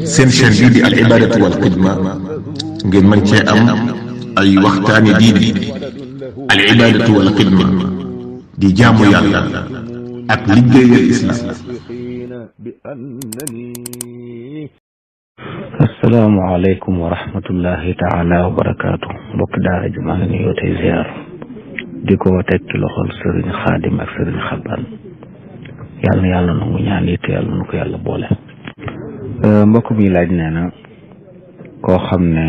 seen chaîne bii di al ibadatu wal xidma ngeen mën cee am ay waxtaani diine al ibadatu wal xidma di jaamu yàlla ak liggéeyal islam. asalaamaaleykum wa rahmatullahi taala wa barakaatu. mbokk daara ji maa ngi nuyoo tey ziar di ko teg ci loxol sëriñ xaadim ak sëriñ xabbaan yàlla na yàlla nangu ñaan it yàlla na ko yàlla boole. mbokk mi laaj nee na koo xam ne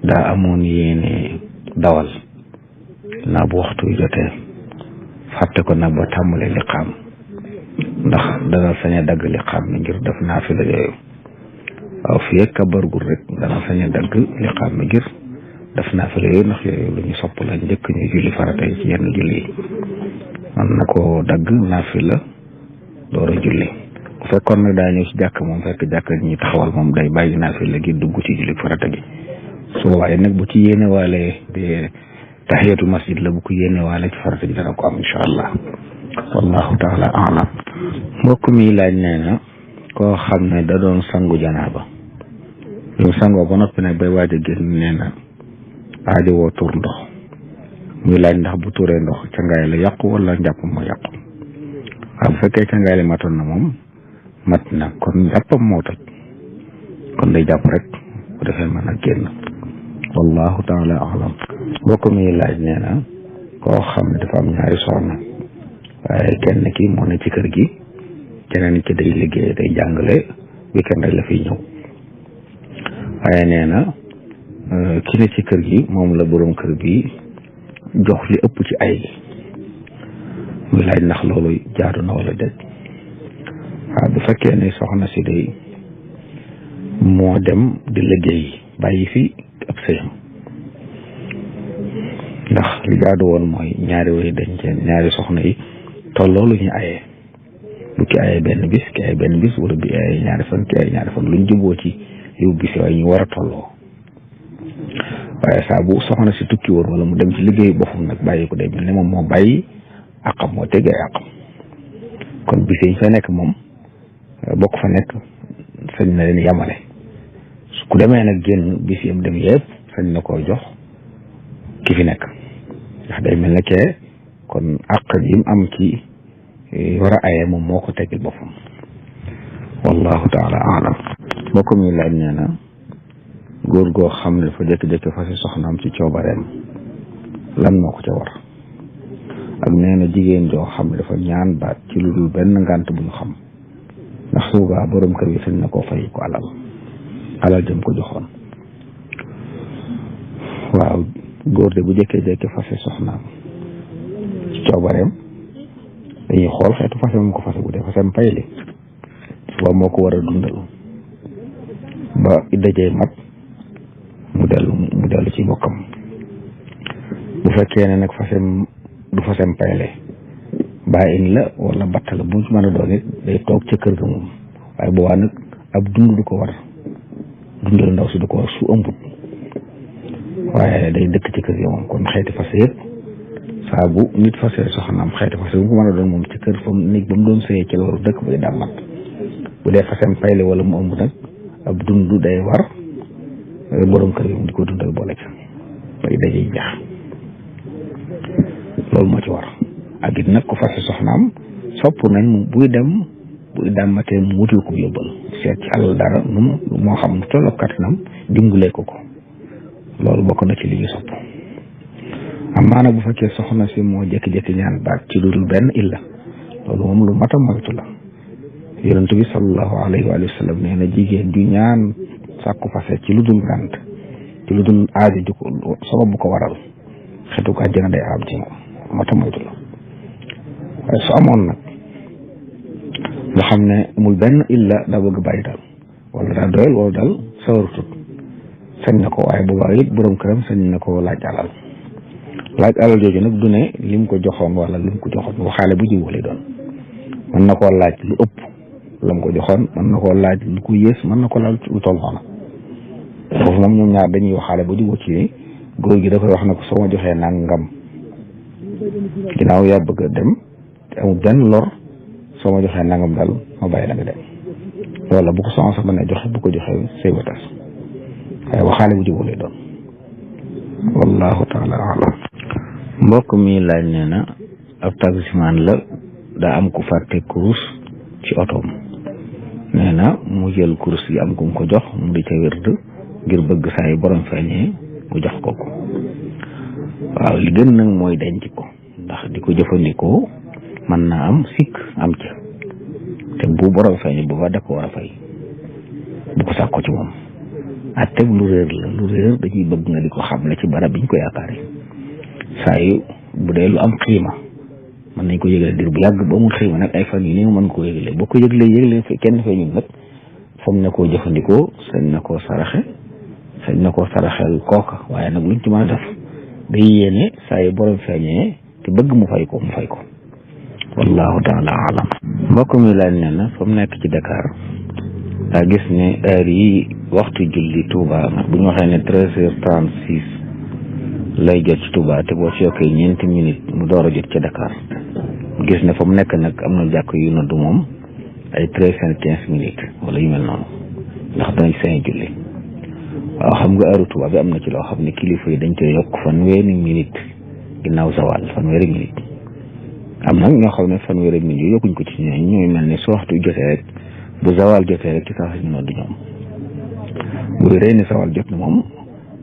daa amoon yéene dawal naa bu waxtu wi jotee fàtte ko nag ba tàmbalee liqaam ndax dana sañ a dagg liqaam mi ngir def naafila yooyu. waaw fii ak kabargul rek dana sañ a dagg liqaam mi ngir def naafila yooyu ndax yooyu lu ñu sopp la njëkk ñu julli farata yi ci yenn julli yi man na ko dagg naafila door a julli. bu fekkoon nag daa ñëw ci jàkk moom fekk jàkk ñi taxawal moom day bàyyi naafila gi dugg ci julli farata gi su waaye nag bu ci yéene waale di tahiyatu masjid la bu ko yéene waale ci farata gi dana ko am incha allah wallahu taala alam. mbokk mi laaj nee na koo xam ne da doon sangu janaaba ñu sangoo ba noppi nag bay waaj a génn nee na aajo woo tur ndox muy laaj ndax bu turee ndox cangaay la yàqu wala njàpp moo yàqu. waaw bu fekkee cangaay la matoon na moom mat na kon njàppam moo toj kon day jàpp rek bu defee mën a génn wallahu taala alam. mbokk mi laaj nee na koo xam ne dafa am ñaari soxna waaye kenn ki moo ne ci kër gi keneen ci day liggéey day jàngale weekend rek la fiy ñëw waaye nee na ki ne ci kër gi moom la boroom kër bi jox li ëpp ci ay gi muy laaj ndax loolu jaadu na wala déet. waaw bu fekkee ne soxna si day moo dem di liggéey bàyyi fi ab sëyam ndax li jaadu woon mooy ñaari way denceen ñaari soxna yi tolloo lu ñu ayee bu ki ayee benn bis ki ayee benn bis wala bi ayee ñaari fan ki ayee ñaari fan luñ juboo ci liw bis waaye ñu war a tolloo waaye saa bu soxna si tukki woon wala mu dem ci liggéey boppam nag bàyyi ko day mel ne moom moo bàyyi àqam moo tegee àqam kon bis yi ñu fa nekk moom bokk fa nekk sañ na leen yamale su ku demee nag génn bis yam dem yëpp sañ na koo jox ki fi nekk ndax day mel ne kee kon àq ji mu am ci war a aye moom moo ko teggil boppam wallahu taala alam. mbokk mi laaj nee na góor goo xam ne dafa jékki-jékki fasi soxnaam ci coobareem lan moo ko ca war ak nee na jigéen joo xam ne dafa ñaan baat ci lu dul benn ngànt bu ñu xam ndax suugaa borom kër yi sañ na koo fay ko alal jëm ko joxoon. waaw góor de bu jékkee-jékki fase soxnaam ci coobareem dañuy xool xeetu fase moom ko fase bu dee fasem payli suba moo ko war a dundal ba dajee mat mu dellu ci bokkam. bu fekkee ne nag fasem du fasem payle bàyyin la wala batt la bu mu ci mën a doon it day toog ca kër ga moom waaye boobaa nag ab dund du ko war dundal ndaw si du ko war su ëmbut waaye day dëkk ci kër ga moom kon xeeti fase yëpp saa bu nit fase soxnaam xeeti fase bu mu ko mën a doon moom ci kër fa néeg ba mu doon sëyee ci loolu dëkk ba daa mat bu dee fasem payle wala mu ëmb nag ab dund day war borom kër gi moom di ko dundal boole ca bay dajey jax loolu moo ci war. ak it nag ku fase soxnaam sopp nañ buy dàmmatee mu wutul ko yóbbal seet ci alal dara moo xam tolloog kattanam dimbalee ko loolu bokk na ci li ñu sopp. amaana bu fekkee soxna si moo jékki-jékki ñaan baat ci lu dul benn illa loolu moom lu mat a moytu la. yonent bi sallallahu alayhi wa sallam nee na jigéen ju ñaan sàkku fase ci lu dul ngànt ci lu dul aajo ju ko sabab bu ko waral xetu ko àjjana day am ci moom mat a moytu la. waaye su amoon nag nga xam ne amul benn illa daa bëgg bàyyi daal wala daa doyal wala daal sawarutut sañ na ko waaye boobaa it borom këram sañ na ko laaj alal jooju nag du ne lim ko joxoon wala lim ko joxoon waxaale bu jiw lay doon mën na koo laaj lu ëpp lam ko joxoon mën na koo laaj lu ko yées mën na ko laaj lu toll noonu foofu moom ñoom ñaar dañuy waxaale ba jubóo ci góor gi dafay wax na ko soo ma joxee nangam ginnaaw yaa bëgg a dem te amul benn lor soo ma joxee nangam daal ma bàyyi la nga dem loola bu ko soxna sa mën a joxe bu ko joxee sëy ba tas waaye waxaale bu jubóo lay doon wallahu taala alam. mbokk mi laaj nee na ab taximan la daa am ku fàtte kurus ci otoom nee na mu jël kurus yi am ku mu ko jox mu di ca wérd ngir bëgg saa yu borom feeñee mu jox ko waaw li gën nag mooy denc ko ndax di ko jëfandikoo mën naa am sikk am ca te bu borom feeñee booba da ko war a fay bu ko sàkko ci moom atteb lu réer la lu réer dañuy bëgg nga di ko xamle ci barab biñ ko yaakaare saa yu bu dee lu am xiima mën nañ ko yëgale dir bu yàgg ba mu xiima nag ay fan yu néew mën koo yëgale boo ko yëglee kenn feeñul nag sañ na koo jëfandikoo sañ na koo saraxe sañ na koo saraxel kooka waaye nag luñ ci mën a def day yéene saa yu borom feeñee te bëgg mu fay ko wallahu taala alam. mbokk mi laaj ne na fa mu nekk ci Dakar daa gis ne heure yi waxtu julli Touba bu ñu waxee ne 13h36 lay jot ci Touba te boo ci yokkee ñeenti minutes mu door a jot ci Dakar gis ne fa mu nekk nag am na jàkk yu noddu moom ay 13h15 minutes wala yu mel noonu ndax danañ seen julli waaw xam nga heure Touba bi am na ci loo xam ne kilifa yi dañ koy yokk fanweeri minutes ginnaaw zawal fanweeri minutes am nag ñoo xam ne fanweeri minutes yokkuñ ko ci ñooy mel ne su waxtu jotee rek bu zawal jotee rek ci saa si ñu noddu ñoom bu rëy ne zawal jot na moom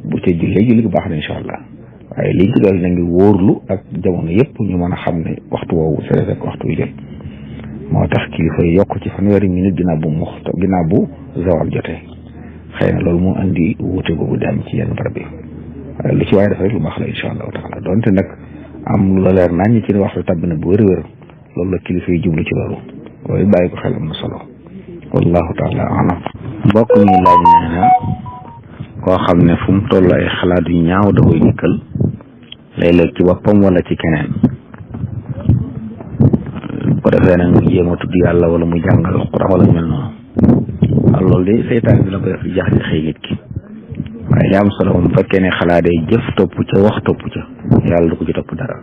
bu ca julli gi baax na incha allah waaye liñ ci doon na ngi wóorlu ak jamono yëpp ñu mën a xam ne waxtu woowu c'est rek waxtu wi jot moo tax kilifa yi yokk ci fanweeri minute ginnaaw bu zawal jotee xëy na loolu moo andi wuute boobu di am ci yenn barab yi waaye lu ci waaye def rek lu baax la incha allahu taala donte nag am lu la leer nañ ñi ci ne waxtu tàbb na bu wér-wér loolu la kilifa yi jublu ci loolu waaye bàyyi ko xel am na solo wallahu taala alam. mbokk mi laaj nee na koo xam ne fu mu toll ay xalaat yu ñaaw da koy dikkal léeg-léeg ci boppam wala ci keneen bu ko defee nag mu jéem a tudd yàlla wala mu jàngal Alxuraan wala mel noonu waaw loolu de seytaan bi la koy def jax xëy nit ki waaye li am solo moom bu fekkee ne xalaat yi jëf topp ca wax topp ca yàlla du ko ci topp dara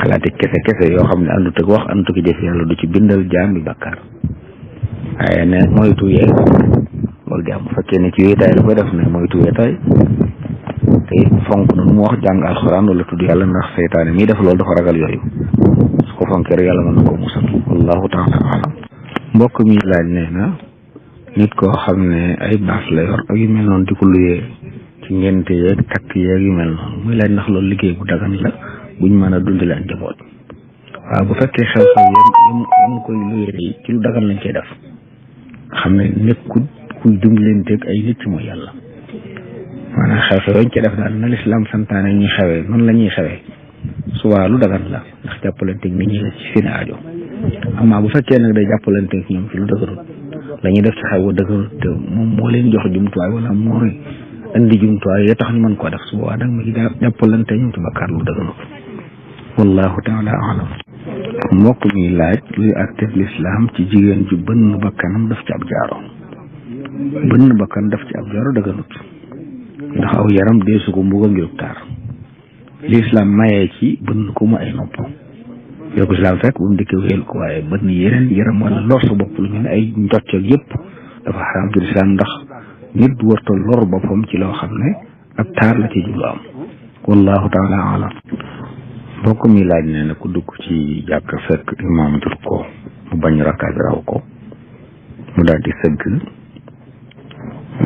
xalaati kese yoo xam ne àndut ak wax àndut ak jëf yàlla du ci bindal jaam bi bàkkaar waaye ne moytu yeey loolu di am bu fekkee ne ci wéetaay la koy def ne moytu wéetaay te fonk noonu mu wax jàng alxuraan wala tudd yàlla ndax seytaane mii def loolu dafa ragal yooyu su ko fonkee rek yàlla mën na ko musal wallahu taala alam. mbokk mi laaj nee na nit koo xam ne ay baas la yor ak yu mel noonu di ko luyee ci ngénte yeeg takk yeeg yu mel noonu muy laaj ndax loolu liggéey bu dagan la buñ mën a dundale ak njaboot waaw bu fekkee xew-xew yéen koy luyee ci lu dagan lañ koy def xam ne nekkul kuy dimbalanteeg ay nit mooy yàlla maanaam xew-xew yooyu ci def daal na lislaam santaane ñuy xewee noonu la ñuy xewee suba lu dagan la ndax jàppalanteeg nit ñi la ci seen aajo amaa bu fekkee nag day jàppalanteeg ñoom ci lu dëgërul la ñuy def ci xew wa dëgërul te moom moo leen jox jumtuwaay wala mooy indi jumtuwaay yoo tax ñu mën koo def suba waa danga ma ci jàppalante ñoom ci bakkaar lu dëgërul wallahu taala alam. mbokk mi laaj luy àtteb lislaam ci jigéen ju bënn bakkanam daf ci ab jaaro bënn bakkan daf ci ab jaaro dëgganut ndax aw yaram deesu ko mbugal ngir taar lislaam mayee ci bënn ko mu ay nopp yoo ko islaam fekk bu mu dikkee wéel ko waaye bënn yeneen yaram wala lor sa bopp lu mel ne ay njoccal yëpp dafa xaraam ci lislaam ndax nit warta lor boppam ci loo xam ne ab taar la ci jublu am wallahu taala alam. mbokk mi laaj ne na ku dugg ci jàkk fekk imaam dur ko mu bañ rakkaat raw ko mu daal di sëgg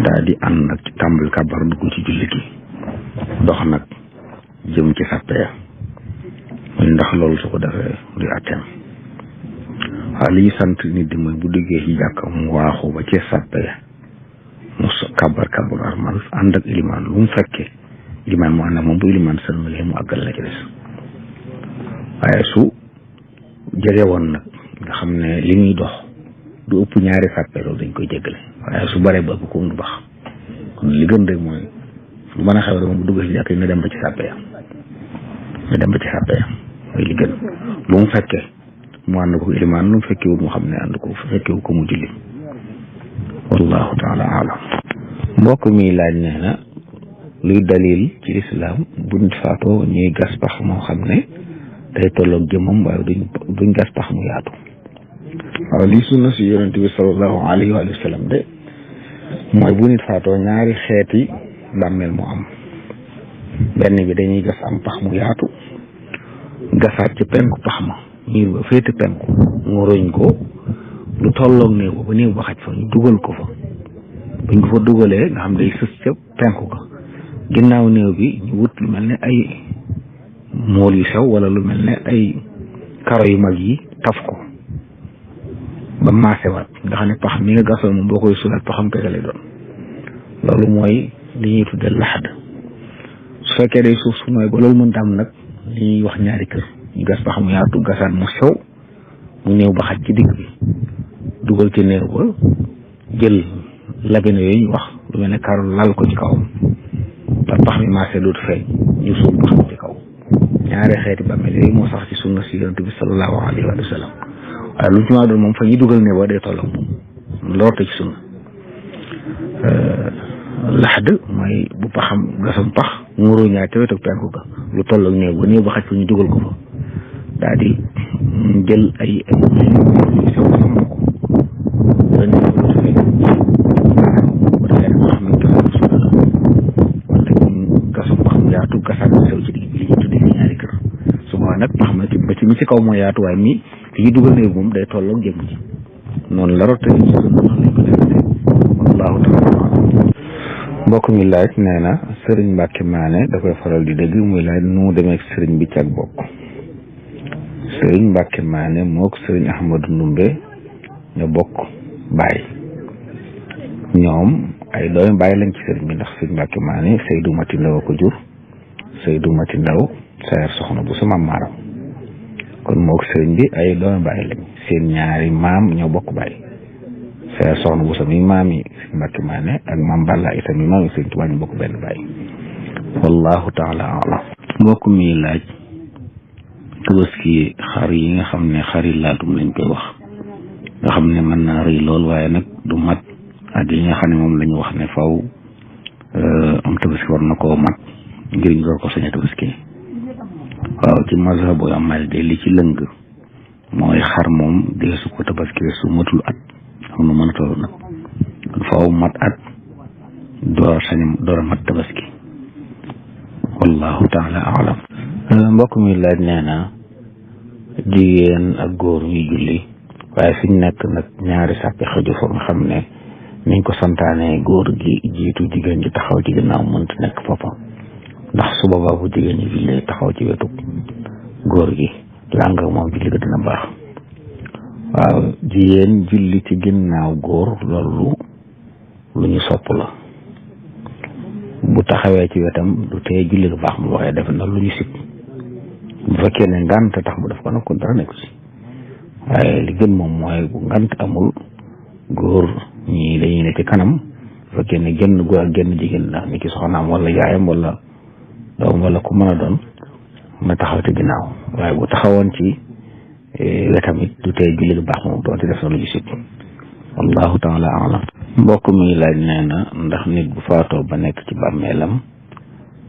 daal di ànd nag ci tàmbali kabar dugg ci julli gi dox nag jëm ci sàppeya muy ndax loolu su ko defee luy atteem waaw li ñu sant nit di mooy bu duggee ci jàkk mu waaxu ba ci sàppeya mu kabar armal ànd ak ilimaan lu mu fekkee ilimaan mu ànd ak moom bu ilimaan sëlmalee mu àggal la ci des waaye su jege woon nag nga xam ne li ñuy dox du ëpp ñaari sàppe loolu dañ koy jéggale waaye su baree ba ëpp ko du baax kon li gën rek mooy lu mën a xew rek moom bu dugg ci jàkk yi na dem ba ci sàppe ya mooy li gën lu mu fekkee mu ànd ko ilimaan lu mu fekkewul mu xam ne ànd ko fekkewu ko mu julli wallahu taala alam. mbokk mi laaj nee na luy dalil ci lislaam buñ faatoo ñuy gas pax moo xam ne day tolloog jëmmam waaye duñ gas pax mu yaatu waaw lii sunna si yonent bi sallallahu alayhi wa sallam de mooy bu nit faatoo ñaari xeeti bàmmeel mu am. benn bi dañuy gas am pax mu yaatu gasaat ci penku pax ma miir ba féete penku mu roñ ko lu tolloog néew ba néew ba xaj fa ñu dugal ko fa buñ ko fa dugalee nga xam day sës ca penku ga ginnaaw néew bi ñu wut lu mel ne ay mool yu sew wala lu mel ne ay karo yu mag yi taf ko ba maasewaat nga xam ne pax mi nga gasoon moom boo koy sulaat paxam kese lay doon loolu mooy li ñuy tudde laxad. su fekkee day suuf su nooy ba loolu mën am nag li ñuy wax ñaari kër ñu gas pax mu yaatu gasaan mu sew mu néew ba xaj ci digg bi dugal ci néew ba jël labine yooyu ñu wax lu mel ne karo lal ko ci kawam te pax mi maase dootu feeñ ñu suul pax mi ci kaw. ñaari xeeti bàmmeel yooyu moo sax ci sunna si yonent bi sallallahu alayhi wa sallam waaye lu ci maa doon moom fa ñuy dugal néew ba day tolloo moom loorte ci sunna. laxd mooy bu paxam gasam pax muuroo ñaar ca wetu penku ga lu tolloog néew ba néew ba xaj fa ñu dugal ko fa daal di jël ay sew sàmm ko ba néew ba du fekk ba defee nag xam nañ gasam sunna la wala gasam pax mu yaatu gasaan mu sew ci digg bi li ñu tuddee si ñaari kër su boobaa nag pax ma ba ci mi ci kaw moo yaatu waaye mi li ñu dugal néew moom day tolloog jëm ji noonu la rotte ci sunna noonu lañ ko defee wallahu taala. mbokk mi laaj nee na sëriñ Mbàkke Maane da koy faral di dégg muy laaj nu mu demee ak sëriñ bi ci ak bokk. sëriñ Mbàkke Maane mook sëriñ Ahmadu Ndumbe ñoo bokk baay ñoom ay doomi baay lañ ci sëriñ bi ndax sëriñ Mbàkke Maane Seydou Mati Ndaw ko jur Seydou Mati Ndaw sayer soxna bu sa maam maaram kon mook sëriñ bi ay doomi baay lañ seen ñaari maam ñoo bokk baay sayer soxna bu sa mi maam yi sëriñ Mbàkke Maane ak maam Balla itam mi maam yi sëriñ Tuubaa ñu bokk benn baay wallahu taala alam. mbokk mi laaj tabaski xar yi nga xam ne xari laatum lañ koy wax nga xam ne mën naa rëy lool waaye nag du mat ak yi nga xam ne moom la ñu wax ne faw am tabaski war na koo mat ngir ñu door ko sañ a tabaski waaw ci mazhabu amal de li ci lëng mooy xar moom deesu ko tabaski su matul at xam nu mën a toll nag kon faw mat at door a mat tabaski wallahu taala alam. mbokk mi laaj nee na jigéen ak góor ñuy julli waaye fi ñu nekk nag ñaari sàppi xëju fa nga xam ne niñ ko santaane góor gi jiitu jigéen ji taxaw ci ginnaaw mënta nekk foofa ndax su boobaa bu jigéen ñi jullee taxaw ci wetu góor gi làng moom julli ga dina baax. waaw jigéen julli ci ginnaaw góor loolu lu ñu sopp la bu taxawee ci wetam du tee julli ga baax mu waxee def na lu ñu sib bu fekkee ne ngànt tax mu def ko nag kon dara nekk ci waaye li gën moom mooy bu ngànt amul góor ñii dañuy ne ci kanam bu fekkee ne genn góor ak genn jigéen la ni ki soxnaam wala yaayam wala doom wala ku mën a doon na taxaw ci ginnaaw waaye bu taxawoon ci wetam it du tee julli ga baax moom doonte def na lu ñu sib wallahu taala alam. mbokk mi laaj nee na ndax nit bu faatoo ba nekk ci bàmmeelam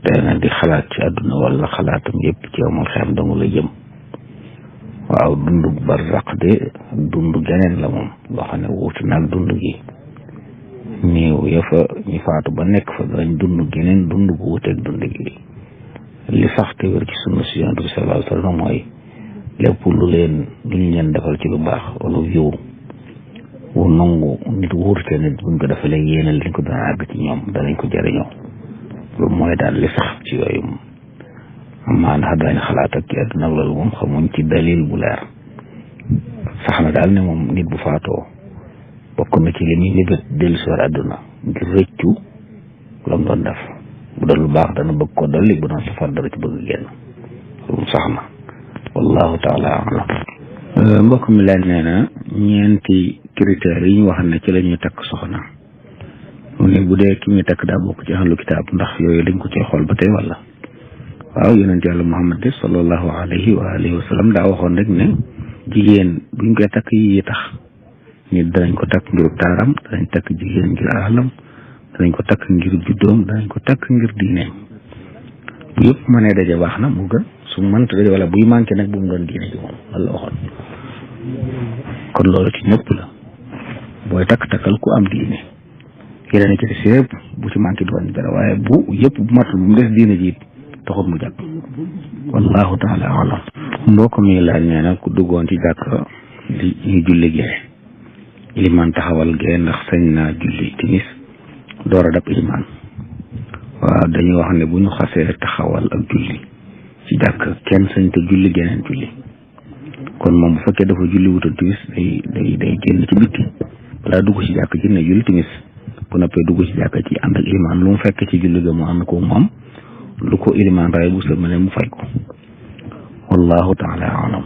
dana di xalaat ci àdduna wala xalaatam yëpp ci amul xam dangu la jëm. waaw dund barzaq de dund geneen la moom loo xam ne wuutu naag dund gi néew ya fa ñu faatu ba nekk fa danañ dund geneen dund bu wuuteeg dund gi li sax te wér ci sunna si yonent bi sallallahu alayhi wa sallam mooy lépp lu ñu leen defal ci lu baax wala yiw wu nangu nit wuurte nit buñ ko defalee yéene liñ ko dana àgg ci ñoom danañ ko jëriñoo loolu mooy daal li sax ci yooyu maa ndax dañ xalaat ak ci àdduna loolu moom xamuñ ci dalil bu leer sax na daal ne moom nit bu faatoo bokk na ci li muy mébét dellu si war àdduna ngir rëccu la mu doon def bu doon lu baax dana bëgg ko dolli bu doon safar dara ci bëgg génn loolu sax na wallahu taala alam. mbokk mi laaj nee na ñeenti critères yi ñu wax ne ci la ñuy takk soxna mu ne bu dee ki ñuy takk daa bokk ci ahlu kitaab ndax yooyu dañ ko ci xool ba tey wala. waaw yonent yàlla Muhammad de sallallahu alayhi wa alihi wa sallam daa waxoon rek ne jigéen buñ koy takk yi tax nit danañ ko takk ngir taaram danañ takk jigéen ngir alalam danañ ko takk ngir juddoom danañ ko takk ngir diineem bu yëpp mënee daje baax na mu gën su mënta daje wala buy manqué nag bu mu doon diine ji moom wala waxoon kon loolu ci ñëpp la booy takkal ku am diine yeneen ci des yëpp bu ci manqué doon dara waaye bu yëpp bu matul bu mu des diine ji taxut mu jàpp wallahu taala alam mbokk mi laaj nee na ku duggoon ci jàkk di ñu julli gee ilimaan taxawal gee ndax sañ naa julli timis door a dab ilimaan waaw dañuy wax ne bu ñu xasee taxawal ak julli ci jàkk kenn sañ te julli geneen julli kon moom bu fekkee dafa julli wutal timis day génn ci bitti balaa dugg ci jàkk ji ne julli timis bu noppee dugg ci jàkk ci ànd ak ilimaan lu mu fekk ci julli ga mu ànd ko moom lu ko ilimaan ray bu sëlmale mu fay ko wallahu taala alam